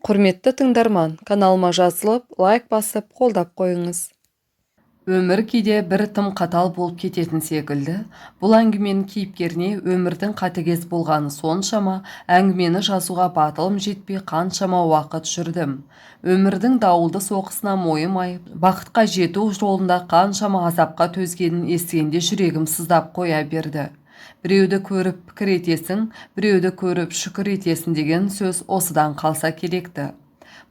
Құрметті тыңдарман, каналыма жазылып, лайк басып, қолдап қойыңыз. Өмір кейде бір тым қатал болып кететін секілді. Бұл әңгіменің кейіпкеріне өмірдің қатыгез болғаны соншама, әңгімені жазуға батылым жетпей қаншама уақыт жүрдім. Өмірдің дауылды соққысына мойымай, бақытқа жету жолында қаншама азапқа төзгенін естігенде жүрегім сыздап қоя берді. Біреуді көріп пікір етесің, біреуді көріп шүкір етесің деген сөз осыдан қалса керекті.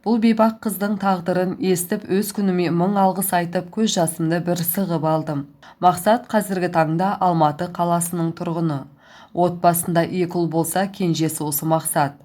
Бұл бейбақ қыздың тағдырын естіп, өз күніме мың алғыс айтып, көз жасымды бір сығып алдым. Мақсат қазіргі таңда Алматы қаласының тұрғыны. Отбасында екі ұл болса, кенжесі осы Мақсат.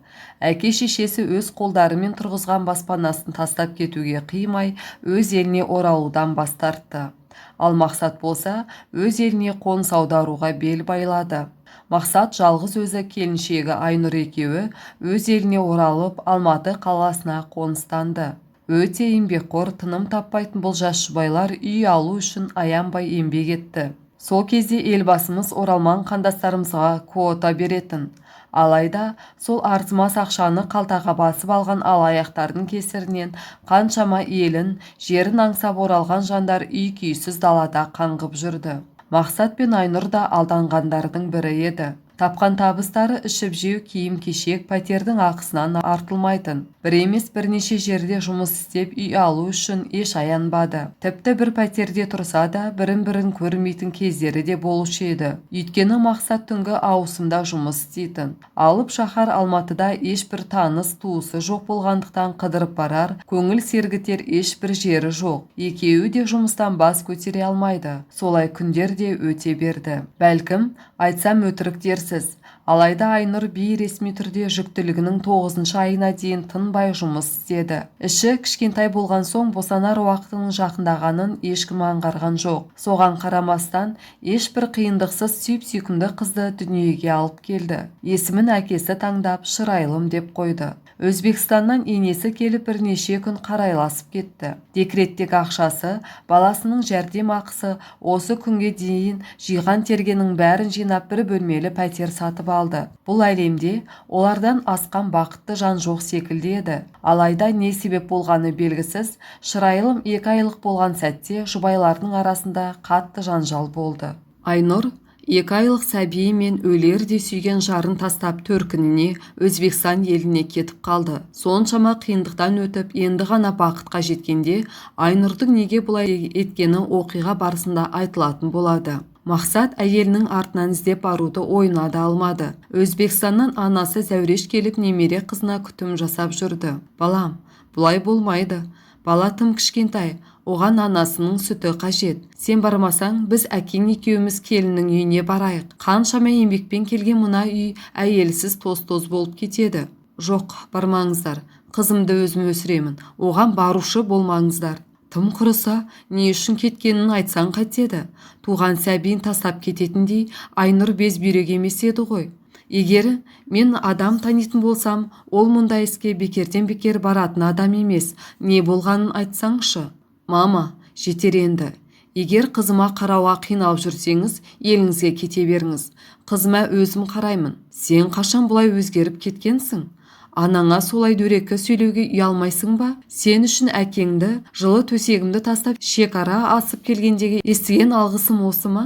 Әке-шешесі өз қолдарымен тұрғызған баспанасын тастап кетуге қимай, өз еліне оралудан бас тартты. Ал Мақсат болса, өз еліне қоныс аударуға бел байлады. Мақсат жалғыз өзі, келіншегі Айнұр екеуі өз еліне оралып, Алматы қаласына қоныстанды. Өте еңбекқор, тыным таппайтын бұл жас жұбайлар үй алу үшін аянбай еңбек етті. Сол кезде Елбасымыз оралман қандастарымызға квота беретін. Алайда сол арзымас ақшаны қалтаға басып алған алаяқтардың кесірінен қаншама елін, жерін аңсап оралған жандар үй-күйсіз далада қаңғып жүрді. Мақсат пен Айнұр да алданғандардың бірі еді. Тапқан табыстары ішіп-жеу, киім-кешек, пәтердің ақысынан артылмайтын. Бір емес, бірнеше жерде жұмыс істеп, үй алу үшін еш аянбады. Тіпті бір пәтерде тұрса да, бірін-бірін көрмейтін кездері де болушы еді. Өйткені Мақсат түнгі ауысымда жұмыс істейтін. Алып шаһар Алматыда ешбір таныс, туысы жоқ болғандықтан, қыдырып барар, көңіл сергітер ешбір жері жоқ. Екеуі де жұмыстан бас көтере алмайды. Солай күндер де өте берді. Бәлкім, айтсам, өтірік дерсіз. Алайда Айнұр бейресми түрде жүктілігінің 9-айына дейін тынбай жұмыс істеді. Іші кішкентай болған соң, босанар уақытының жақындағанын ешкім аңғарған жоқ. Соған қарамастан, ешбір қиындықсыз сүйіп-сүйкімді қызды дүниеге алып келді. Есімін әкесі таңдап, Шырайлым деп қойды. Өзбекстаннан енесі келіп, бірнеше күн қарайласып кетті. Декреттегі ақшасы, баласының жәрдем ақысы, осы күнге дейін жиған тергенінің бәрін жинап, бір бөлмелі пәтер сатып алды. Бұл әлемде олардан асқан бақытты жан жоқ секілді еді. Алайда не себеп болғаны белгісіз, Шырайлым 2 айлық болған сәтте жұбайлардың арасында қатты жанжал болды. Айнұр 2 айлық сәбиі мен өлердей сүйген жарын тастап, төркініне, Өзбекстан еліне кетіп қалды. Соншама қиындықтан өтіп, енді ғана бақытқа жеткенде Айнұрдың неге бұлай еткені оқиға барысында айтылатын болады. Мақсат әйелінің артынан іздеп баруды ойына да алмады. Өзбекстаннан анасы Зәуреш келіп, немере қызына күтім жасап жүрді. Балам, бұлай болмайды. Бала тым кішкентай, оған анасының сүті қажет. Сен бармасаң, біз әкең екеуміз келіннің үйіне барайық. Қаншама еңбекпен келген мына үй әйелсіз тоз-тоз болып кетеді. Жоқ, бармаңыздар. Қызымды өзім өсіремін. Оған барушы болмаңыздар. Тым құрыса, не үшін кеткенін айтсаң қайтеді? Туған сәбиін тастап кететіндей Айнұр безбүйрек емес еді ғой. Егер мен адам танитын болсам, ол мұндай іске бекерден бекер баратын адам емес. Не болғанын айтсаңшы. Мама, жетер енді. Егер қызыма қарауға қиналып жүрсеңіз, еліңізге кете беріңіз. Қызыма өзім қараймын. Сен қашан бұлай өзгеріп кеткенсің? Анаңа солай дөрекі сөйлеуге ұялмайсың ба? Сен үшін әкеңді, жылы төсегімді тастап, шекара асып келгендегі естіген алғысым осы ма?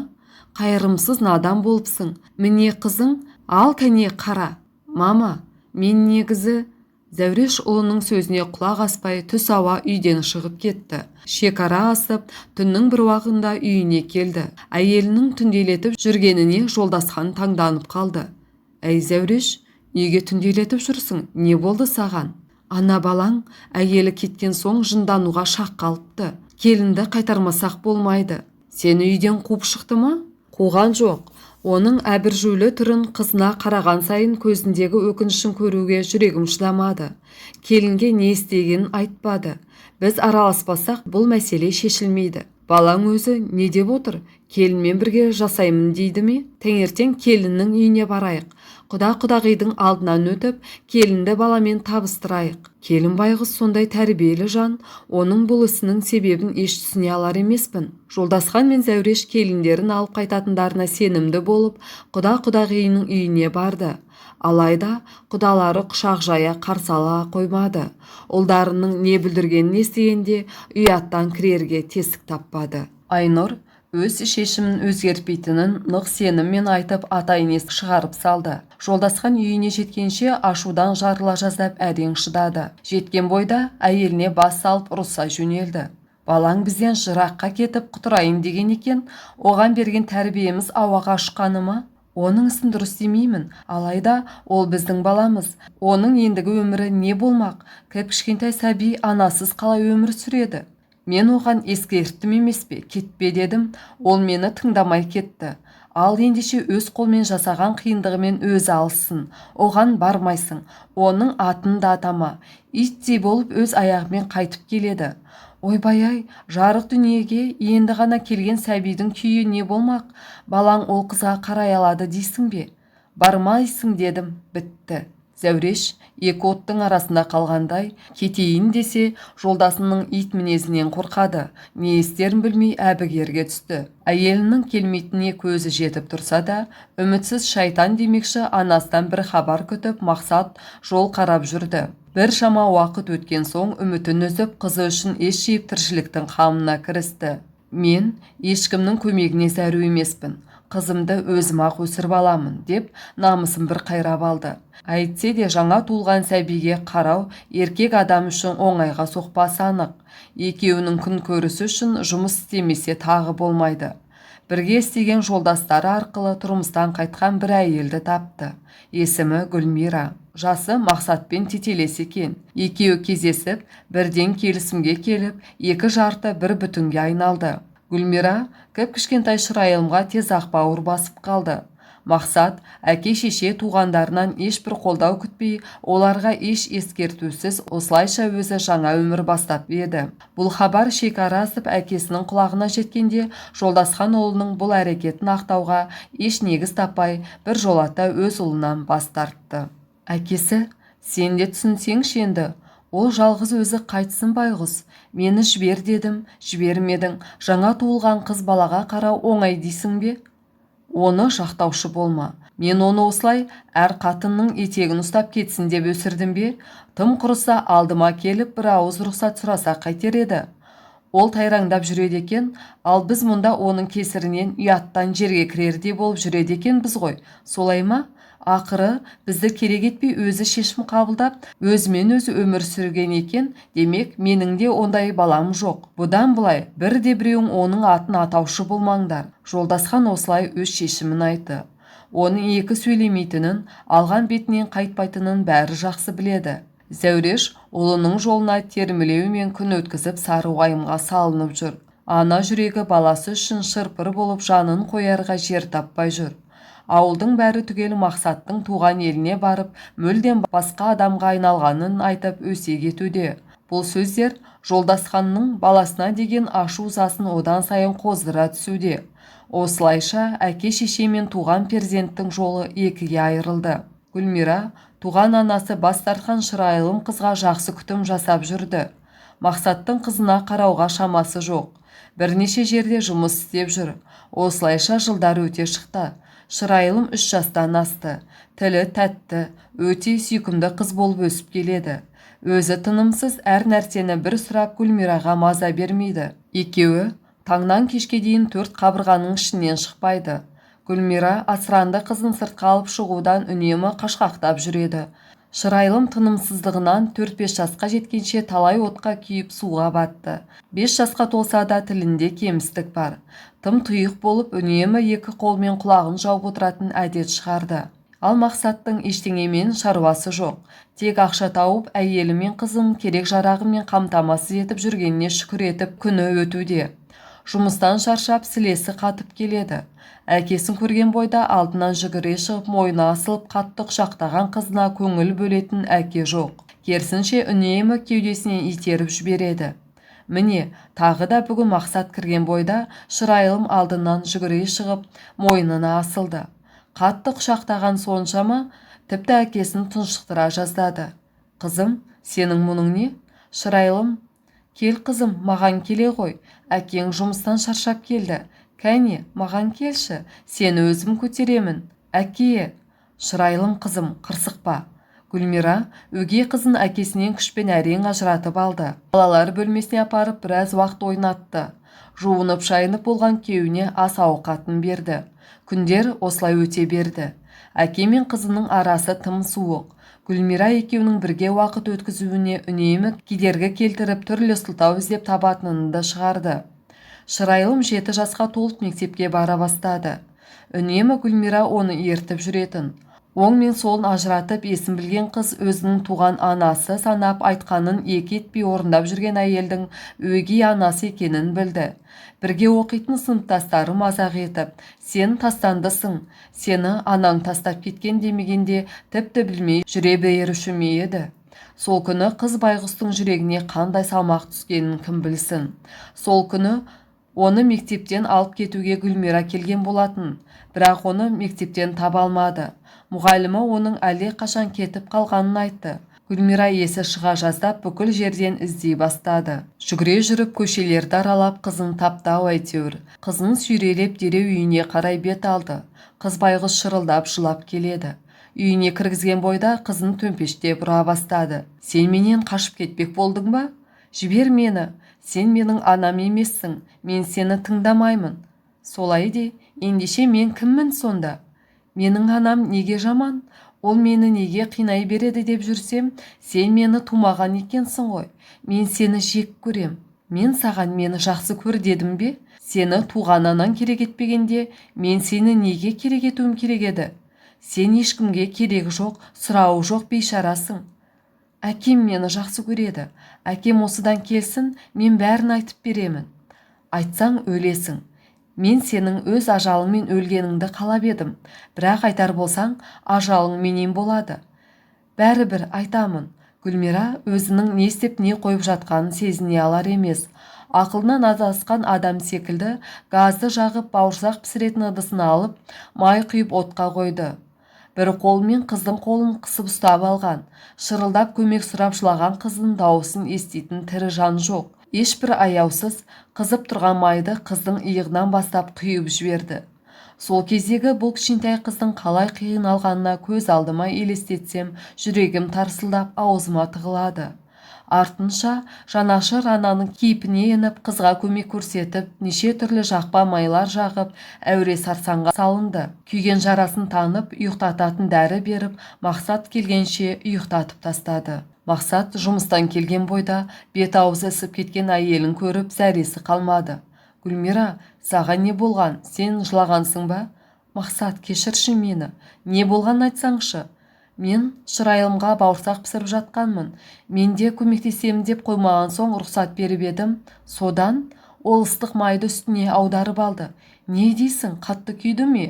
Қайырымсыз надан болыпсың. Міне қызың, ал кәне қара. Мама, мен негізі. Зәуреш ұлының сөзіне құлақ аспай, түс ауа үйден шығып кетті. Шекара асып, түннің бір уағында үйіне келді. Әйелінің түнделетіп жүргеніне Жолдасхан таңданып қалды. Әй, Зәуреш, неге түнделетіп жүрсің? Не болды саған? Ана балаң әйелі кеткен соң жындануға шақ қалыпты. Келінді қайтармасақ болмайды. Сені үйден қуып шықты ма? Қуған жоқ. Оның әбіржулі түрін, қызына қараған сайын көзіндегі өкінішін көруге жүрегім шыдамады. Келінге не істегенін айтпады. Біз араласпасақ, бұл мәселе шешілмейді. Балаң өзі не деп отыр? Келінмен бірге жасаймын дейді ме? Таңертең келіннің үйіне барайық. Құда-құдағидың алдынан өтіп, келінді баламен табыстырайық. Келін байғұс сондай тәрбиелі жан, оның бұл ісінің себебін еш түсіне алар емеспін. Жолдасхан мен Зәуреш келіндерін алып қайтатындарына сенімді болып, құда-құдағиының үйіне барды. Алайда құдалары құшақ жая қарсы ала қоймады. Ұлдарының не бүлдіргенін естігенде ұяттан кірерге тесік таппады. Айнұр өз шешімін өзгертпейтінін нық сеніммен айтып, ата-енесін шығарып салды. Жолдасхан үйіне жеткенше ашудан жарыла жаздап әрең шыдады. Жеткен бойда әйеліне бас салып ұрыса жөнелді. Балаң бізден жыраққа кетіп құтырайын деген екен, оған берген тәрбиеміз ауаға ұшқаны ма? Оның ісін дұрыс демеймін, алайда ол біздің баламыз. Оның ендігі өмірі не болмақ? Кіп-кішкентай сәби анасыз қалай өмір сүреді? Мен оған ескерттім емес пе, кетпе дедім, ол мені тыңдамай кетті. Ал ендеше өз қолмен жасаған қиындығымен өзі алыссын, оған бармайсың, оның атын да атама. Иттей болып өз аяғымен қайтып келеді. Ойбай-ай, жарық дүниеге енді ғана келген сәбидің күйі не болмақ? Балаң ол қызға қарай алады дейсің бе? Бармайсың дедім, бітті. Зәуреш екі оттың арасында қалғандай, кетейін десе, жолдасының ит мінезінен қорқады. Не істерін білмей әбігерге түсті. Әйелінің келмейтініне көзі жетіп тұрса да, үмітсіз шайтан демекші, анасынан бір хабар күтіп, Мақсат жол қарап жүрді. Бір шама уақыт өткен соң үмітін үзіп, қызы үшін ес жиып тіршіліктің қамына кірісті. Мен ешкімнің көмегіне зәру емеспін. Қызымды өзім-ақ өсіріп аламын, деп намысын бір қайрап алды. Әйтсе де жаңа туылған сәбиге қарау еркек адам үшін оңайға соқпасы анық. Екеуінің күн көрісі үшін жұмыс істемесе тағы болмайды. Бірге істеген жолдастары арқылы тұрмыстан қайтқан бір әйелді тапты. Есімі Гүлмира. Жасы Мақсатпен тетелес екен. Екеуі кездесіп, бірден келісімге келіп, екі жарты бір бүтінге айналды. Гүлмира кіп-кішкентай шырайылымға тез-ақ бауыр басып қалды. Мақсат әке-шеше туғандарынан ешбір қолдау күтпей, оларға еш ескертусіз осылайша өзі жаңа өмір бастап еді. Бұл хабар шекара асып әкесінің құлағына жеткенде, Жолдасхан ұлының бұл әрекетін ақтауға еш негіз таппай, бір жолата өз ұлынан бас тартты. Әкесі, сен де түсінсеңші енді, ол жалғыз өзі қайтсын байғұс, мені жібер дедім, жібермедің, жаңа туылған қыз балаға қарау оңай дейсің бе? Оны жақтаушы болма. Мен оны осылай әр қатынның етегін ұстап кетсін деп өсірдім бе? Тым құрыса алдыма келіп бір ауыз рұқсат сұраса қайтер еді. Ол тайраңдап жүреді екен, ал біз мұнда оның кесірінен ұяттан жерге кірердей болып жүреді екенбіз ғой. Солай ма? Ақыры бізді керек етпей өзі шешім қабылдап, өзімен өзі өмір сүрген екен, демек менің де ондай балам жоқ. Бұдан былай бірде-біреуің оның атын атаушы болмаңдар. Жолдасхан осылай өз шешімін айтты. Оның екі сөйлемейтінін, алған бетінен қайтпайтынын бәрі жақсы біледі. Зәуреш ұлының жолына термелеумен күн өткізіп сары уайымға салынып жүр. Ана жүрегі баласы үшін шырпыр болып жанын қоярға жер таппай жүр. Ауылдың бәрі түгел Мақсаттың туған еліне барып, мүлдем басқа адамға айналғанын айтып өсек етуде. Бұл сөздер Жолдасханның баласына деген ашу-ызасын одан сайын қоздыра түсуде. Осылайша әке-шеше мен туған перзенттің жолы екіге айырылды. Гүлмира туған анасы бас тартқан шырайлым қызға жақсы күтім жасап жүрді. Мақсаттың қызына қарауға шамасы жоқ. Бірнеше жерде жұмыс істеп жүр. Осылайша жылдар өте шықты. Шырайлым 3 жастан асты. Тілі тәтті, өте сүйкімді қыз болып өсіп келеді. Өзі тынымсыз әр нәрсені бір сұрап Гүлмираға маза бермейді. Екеуі таңнан кешке дейін 4 қабырғаның ішінен шықпайды. Гүлмира асыранды қызын сыртқа алып шығудан үнемі қашқақтап жүреді. Шырайлым тынымсыздығынан 4-5 жасқа жеткенше талай отқа күйіп суға батты. 5 жасқа толса да тілінде кемістік бар. Тым тұйық болып үнемі екі қолмен құлағын жауып отыратын әдет шығарды. Ал Мақсаттың ештеңемен шаруасы жоқ. Тек ақша тауып, әйелі мен қызын керек жарағымен қамтамасыз етіп жүргеніне шүкір етіп күні өтуде. Жұмыстан шаршап, сілесі қатып келеді. Әкесін көрген бойда алдынан жүгіре шығып, мойнына асылып қатты құшақтаған қызына көңіл бөлетін әке жоқ. Керісінше үнемі кеудесінен итеріп жібереді. Міне, тағы да бүгін Мақсат кірген бойда шырайлым алдынан жүгіре шығып, мойнына асылды. Қатты құшақтаған соншама, тіпті әкесін тұншықтыра жаздады. Қызым, сенің мұның не? Шырайлым, кел қызым, маған келе ғой. Әкең жұмыстан шаршап келді. Кәне, маған келші, сені өзім көтеремін. Әке, Шырайлым қызым, қырсықпа. Гүлмира өгей қызын әкесінен күшпен әрең ажыратып алды. Балалар бөлмесіне апарып біраз уақыт ойнатты. Жуынып-шайынып болған күйеуіне ас-ауқатын берді. Күндер осылай өте берді. Әке мен қызының арасы тым суық. Гүлмира екеуінің бірге уақыт өткізуіне үнемі кедергі келтіріп, түрлі сылтау іздеп табатынын да шығарды. Шырайлым 7 жасқа толып мектепке бара бастады. Үнемі Гүлмира оны ертіп жүретін. Оң мен солын ажыратып есін білген қыз өзінің туған анасы санап айтқанын екі етпей орындап жүрген әйелдің өгей анасы екенін білді. Бірге оқитын сыныптастары мазақ етіп, сен тастандысың, сені анаң тастап кеткен демегенде тіпті білмей жүре беруші ме еді. Сол күні қыз байғұстың жүрегіне қандай салмақ түскенін кім білсін. Сол күні оны мектептен алып кетуге Гүлмира келген болатын, бірақ оны мектептен таба алмады. Мұғалімі оның әлде қашан кетіп қалғанын айтты. Гүлмира есі шыға жаздап бүкіл жерден іздей бастады. Жүгіре жүріп көшелерді аралап қызын тапты-ау әйтеуір. Қызын сүйрелеп дереу үйіне қарай бет алды. Қыз байғұс шырылдап жылап келеді. Үйіне кіргізген бойда қызын төмпештеп ұра бастады. Сен менен қашып кетпек болдың ба? Жібер мені. Сен менің анам емессің. Мен сені тыңдамаймын. Солай де, ендеше мен кіммін сонда? Менің анам неге жаман? Ол мені неге қинай береді деп жүрсем, сен мені тумаған екенсің ғой. Мен сені жек көрем. Мен саған мені жақсы көр дедім бе? Сені туған анаң керек етпегенде, мен сені неге керек етуім керек еді? Сен ешкімге керегі жоқ, сұрауы жоқ бейшарасың. Әкем мені жақсы көреді. Әкем осыдан келсін, мен бәрін айтып беремін. Айтсаң өлесің. Мен сенің өз ажалыңмен өлгеніңді қалап едім. Бірақ айтар болсаң, ажалың менен болады. Бәрібір айтамын. Гүлмира өзінің не істеп не қойып жатқанын сезіне алар емес. Ақылынан адасқан адам секілді газды жағып бауырсақ пісіретін ыдысын алып, май құйып отқа қойды. Бір қолымен қыздың қолын қысып ұстап алған. Шырылдап көмек сұрап жылаған қыздың дауысын еститін тірі жан жоқ. Ешбір аяусыз қызып тұрған майды қыздың иығынан бастап құйып жіберді. Сол кездегі бұл кішкентай қыздың қалай қиналғанына көз алдыма елестетсем, жүрегім тарсылдап аузыма тығылады. Артынша жанашыр ананың кейпіне еніп, қызға көмек көрсетіп, неше түрлі жақпа майлар жағып, әуре сарсаңға салынды. Күйген жарасын танып, ұйықтататын дәрі беріп, Мақсат келгенше ұйықтатып тастады. Мақсат жұмыстан келген бойда бет-аузы ісіп кеткен әйелін көріп, зәресі қалмады. Гүлмира, саған не болған? Сен жылағансың ба? Мақсат, кешірші мені. Не болғанын айтсаңшы. Мен шырайымға бауырсақ пісіріп жатқанмын. Мен де көмектесемін деп қоймаған соң рұқсат беріп едім. Содан ол ыстық майды үстіне аударып алды. Не дейсің, қатты күйді ме?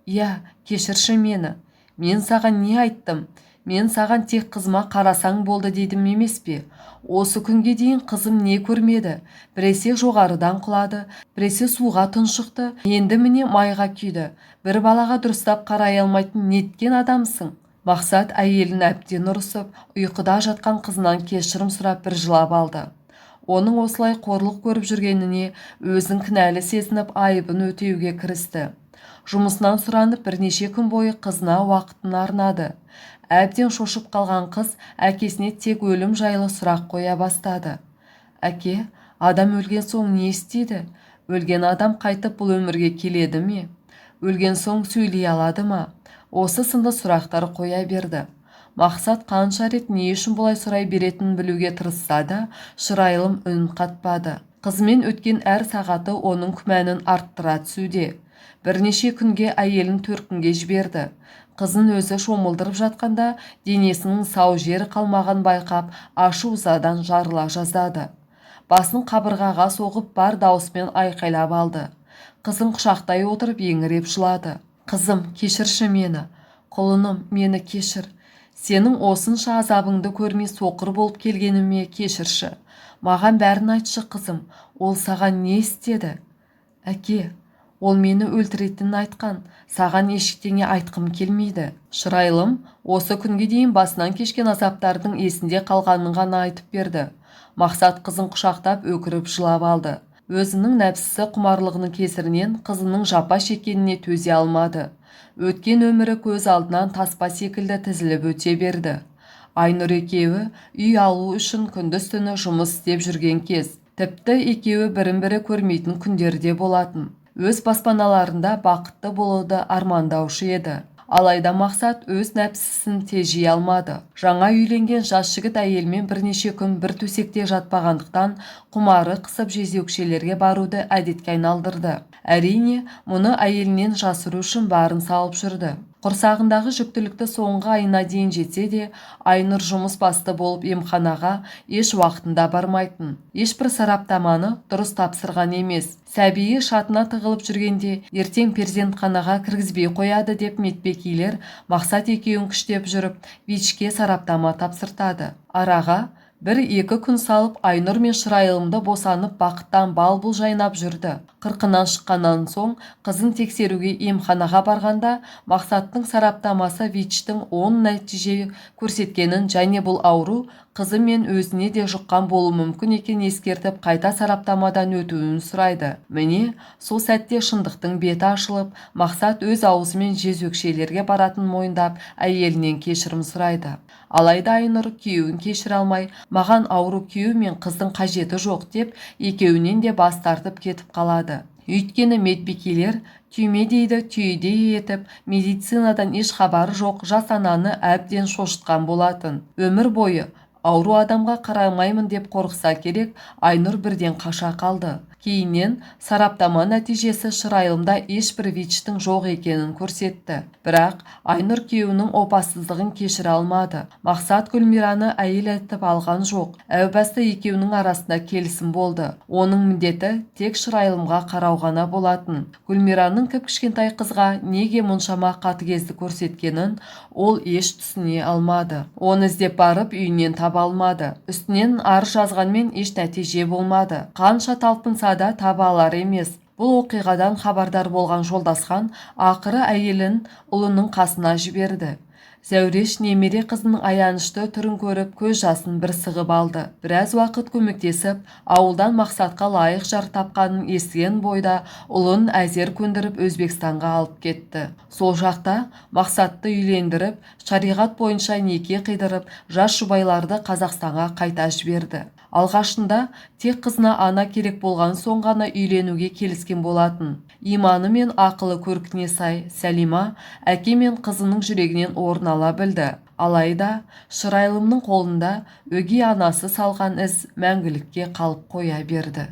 Иә, кешірші мені. Мен саған не айттым? Мен саған тек қызыма қарасаң болды дедім емес пе? Осы күнге дейін қызым не көрмеді? Біресе жоғарыдан құлады, біресе суға тұншықты, енді міне майға күйді. Бір балаға дұрыстап қарай алмайтын неткен адамсың? Мақсат әйелін әбден ұрысып, ұйқыда жатқан қызынан кешірім сұрап бір жылап алды. Оның осылай қорлық көріп жүргеніне өзін кінәлі сезініп, айыбын өтеуге кірісті. Жұмысынан сұранып бірнеше күн бойы қызына уақытын арнады. Әбден шошып қалған қыз әкесіне тек өлім жайлы сұрақ қоя бастады. Әке, адам өлген соң не істейді? Өлген адам қайтып бұл өмірге келеді ме? Өлген соң сөйлей алады ма? Осы сынды сұрақтар қоя берді. Мақсат қанша рет не үшін бұлай сұрай беретінін білуге тырысса да, шырайлым үн қатпады. Қызымен өткен әр сағаты оның күмәнін арттыра түсуде. Бірнеше күнге әйелін төркінге жіберді. Қызын өзі шомылдырып жатқанда денесінің сау жері қалмаған байқап, ашу-ызадан жарыла жаздады. Басын қабырғаға соғып бар дауысымен айқайлап алды. Қызын құшақтай отырып еңіреп жылады. Қызым, кешірші мені. Құлыным, мені кешір. Сенің осынша азабыңды көрмей соқыр болып келгеніме кешірші. Маған бәрін айтшы, қызым. Ол саған не істеді? Әке, ол мені өлтіретінін айтқан. Саған ештеңе айтқым келмейді. Шырайлым осы күнге дейін басынан кешкен азаптардың есінде қалғанын ғана айтып берді. Мақсат қызын құшақтап өкіріп жылап алды. Өзінің нәпсісі құмарлығының кесірінен қызының жапа шеккеніне төзе алмады. Өткен өмірі көз алдынан таспа секілді тізіліп өте берді. Айнұр екеуі үй алу үшін күндіз-түні жұмыс істеп жүрген кез. Тіпті екеуі бірін-бірі көрмейтін күндері де болатын. Өз баспаналарында бақытты болуды армандаушы еді. Алайда Мақсат өз нәпсісін тежей алмады. Жаңа үйленген жас жігіт әйелімен бірнеше күн бір төсекте жатпағандықтан құмары қысып жезөкшелерге баруды әдетке айналдырды. Әрине, мұны әйелінен жасыру үшін барын салып жүрді. Құрсағындағы жүктілікті соңғы айына дейін жетсе де, Айнұр жұмыс басты болып емханаға еш уақытында бармайтын. Ешбір сараптаманы дұрыс тапсырған емес. Сәбиі шатына тығылып жүргенде ертең перзентханаға кіргізбей қояды деп медбикелер Мақсат екеуін күштеп жүріп, ВИЧ-ке сараптама тапсыртады. Араға бір-екі күн салып Айнұр мен Шырайлымды босанып бақыттан бал-бұл жайнап жүрді. Қырқынан шыққаннан соң қызын тексеруге емханаға барғанда Мақсаттың сараптамасы ВИЧ-тің 10 нәтиже көрсеткенін және бұл ауру қызы мен өзіне де жұққан болуы мүмкін екенін ескертіп қайта сараптамадан өтуін сұрайды. Міне, сол сәтте шындықтың беті ашылып, Мақсат өз аузымен жезөкшелерге баратынын мойындап, әйелінен кешірім сұрайды. Алайда Айнұр күйеуін кешіре алмай, маған ауру күйеу мен қыздың қажеті жоқ деп екеуінен де бас тартып кетіп қалады. Өйткені медбикелер түймедейді түйедей етіп, медицинадан еш хабары жоқ жас ананы әбден шошытқан болатын. Өмір бойы ауру адамға қарамаймын деп қорықса керек, Айнұр бірден қаша қалды. Кейіннен сараптама нәтижесі Шырайлымда ешбір ВИЧ-тің жоқ екенін көрсетті. Бірақ Айнұр күйеуінің опасыздығын кешіре алмады. Мақсат Гүлмираны әйел етіп алған жоқ. Әу баста екеуінің арасында келісім болды. Оның міндеті тек Шырайлымға қарау ғана болатын. Гүлмираның кіп-кішкентай қызға неге мұншама қатыгездік көрсеткенін ол еш түсіне алмады. Оны іздеп барып үйінен таба алмады. Үстінен арыз жазғанмен еш нәтиже болмады. Қанша талпынса да таба алар емес. Бұл оқиғадан хабардар болған Жолдасхан ақыры әйелін ұлының қасына жіберді. Зәуреш немере қызының аянышты түрін көріп, көз жасын бір сығып алды. Біраз уақыт көмектесіп, ауылдан Мақсатқа лайық жар тапқанын естіген бойда ұлын әзер көндіріп Өзбекстанға алып кетті. Сол жақта Мақсатты үйлендіріп, шариғат бойынша неке қидырып, жас жұбайларды Қазақстанға қайта жіберді. Алғашында тек қызына ана керек болған соң ғана үйленуге келіскен болатын. Иманы мен ақылы көркіне сай Сәлима әке мен қызының жүрегінен орын ала білді. Алайда Шырайлымның қолында өгей анасы салған із мәңгілікке қалып қоя берді.